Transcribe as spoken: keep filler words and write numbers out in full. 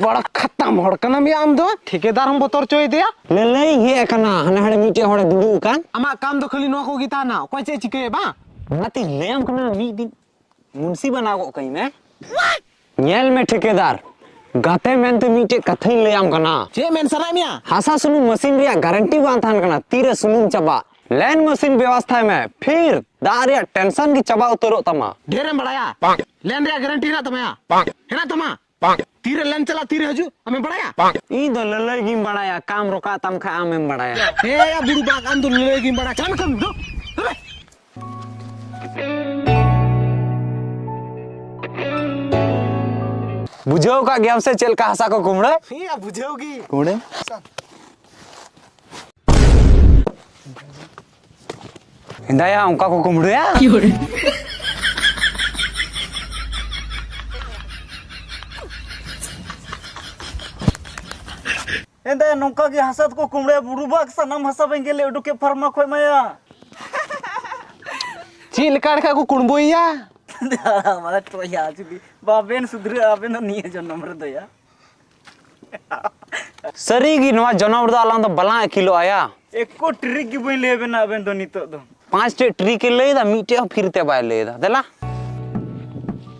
ᱵᱟᱲᱟ ᱠᱷᱟᱛᱟᱢ ᱦᱚᱲ ᱠᱟᱱᱟᱢ ᱭᱟ ᱟᱢ ᱫᱚ᱾ ᱴᱷᱤᱠᱮᱫᱟᱨ ᱮᱢ ᱵᱚᱛᱚᱨ ᱦᱚᱪᱚᱭᱮᱫᱮᱭᱟ᱾ ᱞᱟᱹᱞᱟᱹᱭ ᱦᱮᱡ ᱟᱠᱟᱱᱟ, ᱦᱟᱱᱮ ᱦᱟᱸᱰᱮ ᱢᱤᱫᱴᱮᱡ ᱦᱚᱲᱮ ᱫᱩᱲᱩᱵ ᱟᱠᱟᱱ᱾ ᱟᱢᱟᱜ ᱠᱟᱢ ᱫᱚ ᱠᱷᱟᱹᱞᱤ ᱱᱚᱣᱟ ᱠᱚᱜᱮ ᱛᱟᱦᱮᱱᱟ, ᱚᱠᱚᱭ ᱪᱮᱫ ᱮ ᱪᱤᱠᱟᱹᱭᱟ ᱵᱟᱝ? ᱚᱱᱟᱛᱤᱧ ᱞᱟᱹᱭᱟᱢ ᱠᱟᱱᱟ, ᱢᱤᱫ ᱫᱤᱱ ᱢᱩᱱᱥᱤ ᱵᱮᱱᱟᱣ ᱜᱚᱫ ᱠᱟᱹᱧ ᱢᱮ᱾ ᱧᱮᱞ ᱢᱮ ᱴᱷᱤᱠᱮᱫᱟᱨ, ᱜᱟᱛᱮ ᱢᱮᱱᱛᱮ ᱢᱤᱫᱴᱮᱡ ᱠᱟᱛᱷᱟᱧ ᱞᱟᱹᱭᱟᱢ ᱠᱟᱱᱟ᱾ ᱪᱮᱫ ᱢᱮᱱ ᱥᱟᱱᱟᱭᱮᱫ ᱢᱮᱭᱟ? ᱦᱟᱥᱟ ᱥᱩᱱᱩᱢ ᱢᱮᱥᱤᱱ ᱨᱮᱭᱟᱜ ᱜᱟᱨᱮᱱᱴᱤ ᱵᱟᱝ ᱛᱟᱦᱮᱱ ᱠᱟᱱᱟ, ᱛᱤᱨᱮ ᱥᱩᱱᱩᱢ ᱪᱟᱵᱟᱜ᱾ ᱞᱮᱱ ᱢᱮᱥᱤᱱ ᱵᱮᱵᱚᱥᱛᱷᱟᱭ ᱢᱮ, ᱯᱷᱤᱨ ᱫᱟᱜ ᱨᱮᱭᱟᱜ ᱴᱮᱱᱥᱚᱱ ᱜᱮ ᱪᱟᱵᱟ ᱩᱛᱟᱹᱨᱚᱜ ᱛᱟᱢᱟ᱾ ᱰᱷᱮᱨᱮᱢ ᱵᱟᱲᱟᱭᱟ? ᱞᱮᱱ ᱨᱮᱭᱟᱜ ᱜᱟᱨᱮᱱᱴᱤ ᱦᱮᱱᱟᱜ ᱛᱟᱢᱟ ᱭᱟ? ᱦᱮᱱᱟᱜ ᱛᱟᱢᱟ? ᱛᱤᱨᱮ ᱞᱮᱱ ᱪᱟᱞᱟᱜ, ᱛᱤᱨᱮ ᱦᱤᱡᱩᱜ, ᱟᱢᱮᱢ ᱵᱟᱲᱟᱭᱟ? ᱤᱧ ᱫᱚ ᱞᱟᱹᱞᱟᱹᱭ ᱜᱤᱧ ᱵᱟᱲᱟᱭᱟ, ᱠᱟᱢ ᱨᱚᱠᱟᱜ ᱛᱟᱢ ᱠᱷᱟᱡ ᱟᱢᱮᱢ ᱵᱟᱲᱟᱭᱟ᱾ ᱦᱮᱸ ᱭᱟ ᱵᱩᱲᱩ ᱵᱟᱜ, ᱟᱢ ᱫᱚ ᱞᱟᱹᱞᱟᱹᱭ ᱜᱤᱧ ᱵᱟᱲᱟᱭᱟ᱾ ᱪᱟᱞᱟᱜ ᱢᱮ ᱠᱟᱹᱢᱤ ᱫᱚ᱾ ᱵᱩᱡᱷᱟᱹᱣ ᱠᱟᱜ ᱜᱮᱭᱟᱢ ᱥᱮ ᱪᱮᱫ ᱞᱮᱠᱟ ᱦᱟᱥᱟ ᱠᱚ ᱠᱩᱢᱲᱟᱹ? ᱦᱮᱸ ᱭᱟ, ᱵᱩᱡᱷᱟᱹᱣ ᱜᱮ᱾ ᱠᱩᱢᱲᱟᱹ? ᱦᱮᱸᱫᱟᱭᱟ, ᱚᱱᱠᱟ ᱠᱚ ᱠᱩᱢᱲᱩᱭᱟ? ᱦᱮᱸᱫᱟᱭᱟ, ᱱᱚᱝᱠᱟ ᱜᱮ ᱦᱟᱥᱟ ᱫᱚᱠᱚ ᱠᱩᱢᱲᱩᱭᱟ᱾ ᱵᱩᱨᱩ ᱵᱟᱜᱽ ᱥᱟᱱᱟᱢ ᱦᱟᱥᱟ ᱵᱮᱱ ᱜᱮᱞᱮ ᱩᱰᱩᱠᱮᱫ ᱯᱷᱟᱨᱢᱟ ᱠᱷᱚᱡ ᱢᱟᱭᱟ᱾ ᱪᱮᱫ ᱞᱮᱠᱟ ᱞᱮᱠᱷᱟᱡ ᱠᱚ ᱠᱩᱢᱵᱩᱭᱟ? ᱢᱟᱱᱮ ᱴᱚᱭᱟ, ᱡᱩᱫᱤ ᱵᱟᱵᱮᱱ ᱥᱩᱫᱷᱨᱟᱹᱜᱼᱟ ᱟᱵᱮᱱ ᱫᱚ ᱱᱤᱭᱟᱹ ᱡᱚᱱᱚᱢ ᱨᱮᱫᱚ ᱭᱟ᱾ ᱥᱟᱹᱨᱤ ᱜᱮ, ᱱᱚᱣᱟ ᱡᱚᱱᱚᱢ ᱨᱮᱫᱚ ᱟᱞᱟᱝ ᱫᱚ ᱵᱟᱞᱟᱝ ᱟᱹᱠᱤᱞᱚᱜᱼᱟ ᱭᱟ᱾ ᱮᱠᱚ ᱴᱨᱤᱠ ᱜᱮ ᱵᱟᱹᱧ ᱞᱟᱹᱭ ᱟᱵᱮᱱᱟ ᱟᱵᱮᱱ ᱫᱚ ᱱᱤᱛᱚᱜ ᱫᱚ᱾ ᱯᱟᱸᱪ ᱴᱮᱡ ᱴᱨᱤᱠ ᱮ ᱞᱟᱹᱭ ᱮᱫᱟ, ᱢᱤᱫᱴᱮᱡ ᱦᱚᱸ ᱯᱷᱤᱨ ᱛᱮ ᱵᱟᱭ ᱞᱟᱹᱭ ᱮᱫᱟ᱾ ᱫᱮᱞᱟ᱾